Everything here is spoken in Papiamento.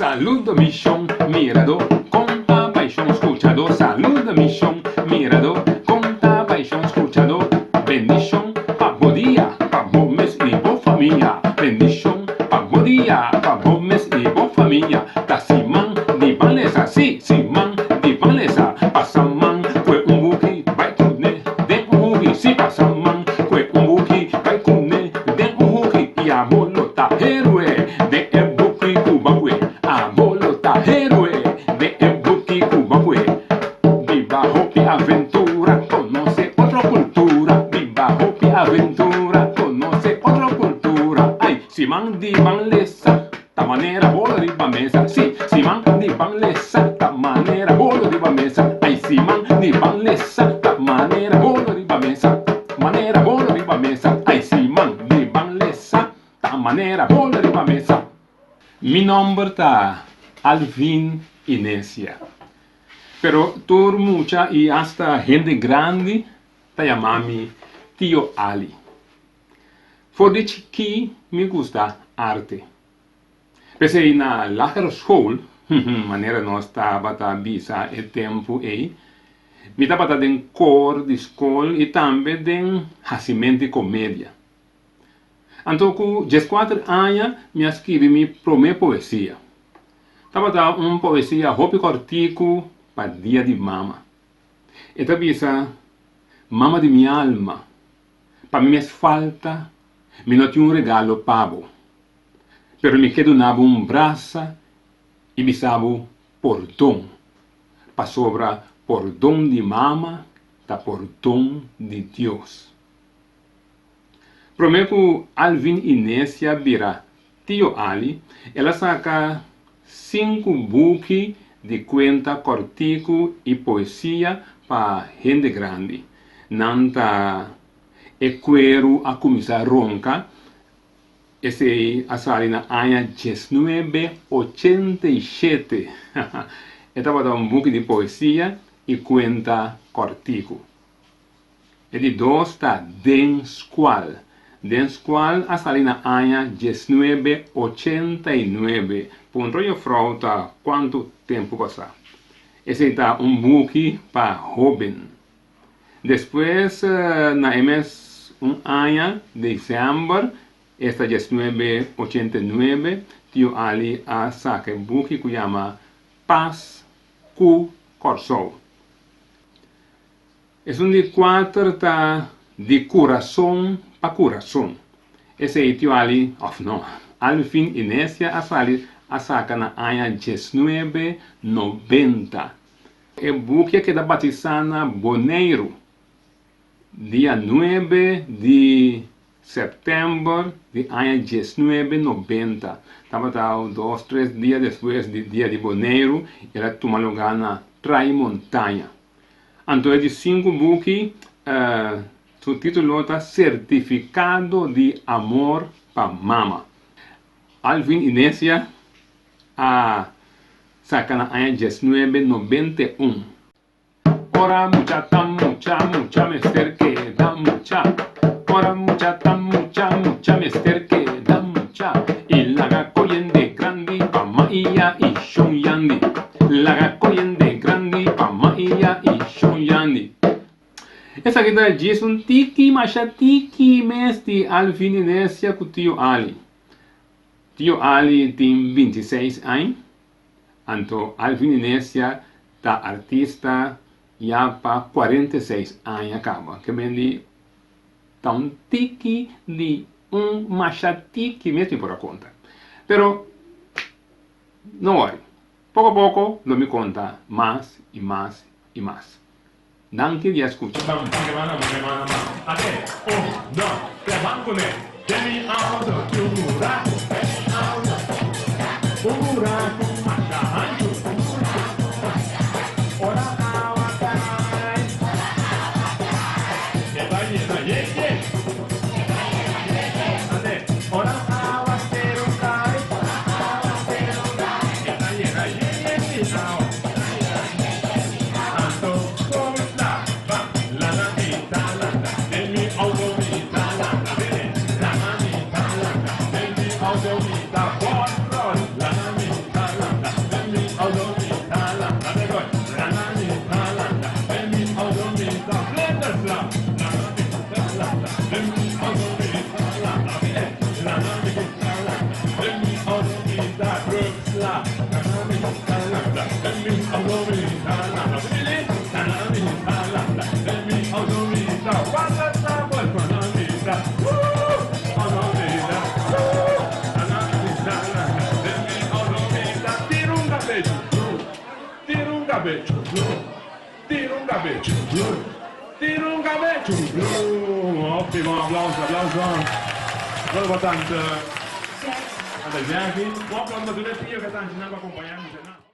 Saludo mi shon miradó, kon ta bai shon skuchadó Saludo mi shon miradó, kon ta bai shon skuchadó Bendishon pa bo dia, pa bo mes i bo famia Bendishon pa bo dia, pa bo mes i bo famia Ta siman di ban lesa, sí, siman di ban lesa Pasa man kue un buki, bai kuné den un huki Sí, pasa man kue un buki, bai kuné den un huki I abo lo ta héroe den e buki ku bo kue Abo lo ta héroe den e buki ku bo kue Biba hopi aventura, konosé otro kultura Biba hopi aventura, konosé otro kultura Ai, siman di ban lesa ta manera bolo riba mesa Sí, siman di ban lesa ta manera bolo riba mesa Ai, siman di ban lesa ta manera bolo riba mesa Manera bolo riba mesa Ai, siman di ban lesa ta manera bolo riba mesa. Mi nomber ta Alvin Inesia, pero tur mucha y hasta hende grandi ta yama mi Tio Ali. For di chikí mi gusta arte. P'esei na lagere school, manera nos tabata bisa e tempu ei, mi tabata den koor di skol i tambe den hasimenti komedia. Anto ku dieskuater aña mi a skibi mi promé poesia. Tabata un poesia hopi kòrtiku pa Dia di Mama. E ta bisa, Mama di mi alma, pa mi mes falta mi no tin un regalo pa bo, pero mi ke duna bo un brasa i bisa bo pordon, pasobra pordon di mama ta pordon di Dios. Promé ku Alvin Inesia bira Tio Ali, el a saka sinku buki di kuenta kòrtiku i poesia pa hende grandi. Nan ta E kueru a kuminsá ronka, esei a sali na aña diesnuebe ochenta i shete. E tabata un buki di poesia i kuenta kòrtiku. E di dos ta Den Skual. Den Skual a sali na aña diesnuebe ochenta i nuebe. Puntra jufrou ta kuantu tempu pasá. Esei ta un buki pa hóben. Despues na e mes un aña, desèmber, esta diesnuebe ochenta i nuebe, Tio Ali a saka e buki ku yama Pas ku Kòrsou. Esun di kuater ta Di kurason pa kurason. Esei Tio Ali, òf no, Alvin Inesia a sali a saka na aña diesnuebe nobenta. E buki a keda batisá na Boneiru dia nuebe di sèptèmber di aña diesnuebe nobenta. Tabata dos tres dia despues di Dia di Boneiru, el a tuma lugá na Trai Montaña. Anto e di sinku buki su titulo ta Sertifikado di Amor pa Mama. Alvin Inesia a saka na aña diesnuebe nobenta i un. Ora mucha ta mucha, mucha mester keda mucha. Ora mucha ta mucha, mucha mester keda mucha. I laga koyende grandi pa maia i shon yandi. Laga koyende grandi pa maia i shon yandi. Esaki ta djis un tiki, masha tiki mes di Alvin Inesia ku Tio Ali. Tio Ali tin bintiseis añ, anto Alvin Inesia ta artista ya pa kuarenta i seis aña kaba. Ke men di ta un tiki di un masha tiki mes mi por a konta. Pero no worry, poko poko lo mi konta mas i mas i mas. Danki di a skucha. kabes, chum chum. Tira un kabes, chum chum. Tira un kabes, chum chum. Hopi bon, aplauso, aplauso. Aplauso pa tante, tante Jackie. Un aplauso pa tur e tio ku e tanchinan ku a kompañá mi.